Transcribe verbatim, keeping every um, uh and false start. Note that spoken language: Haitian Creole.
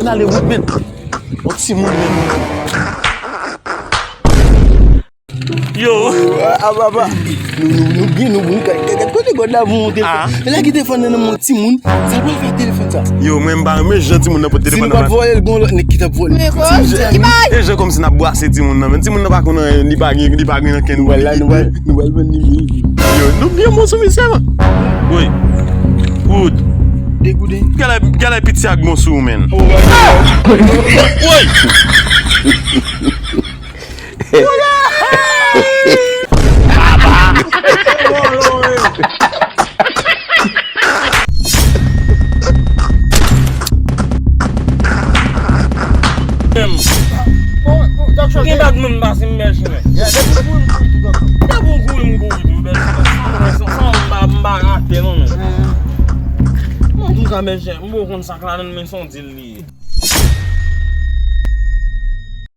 Ale wout men. Yon timoun men. Yo. Aba, aba. Nou, nou, nou byen, nou bon. Gad, gad, gad kote God la voye yon telefòn. Ah. E la ki telefòn nan nan men yon timoun. Sa l pral fè ak telefòn sa? Yo, mwen m pa renmen jan timoun nan pote telefòn nan. Si nou pa t vòlè l, gon lòt nèg ki t ap vòlè. Men kòman, ki bay? E jan kòmsi n ap bwase timoun nan, men timoun nan pa konn anyen, li pa gen, li pa gen ankenn. Nou pral la, nou pral, nou pral vann li, wi. Yo, nou byen bon sou misye, man. Woy. Wood. Degouden. Gade, gade piti ak bon sou ou, men. Woy. Gen bag moun pase m bèl chimen. Depi w kouri m kouri tou, bèl chimen. San, san, san, m pa, m pa rate non, men. Mwen tou ka bèl chimen. M poko konn sa k ladan l, men se yon dil li ye.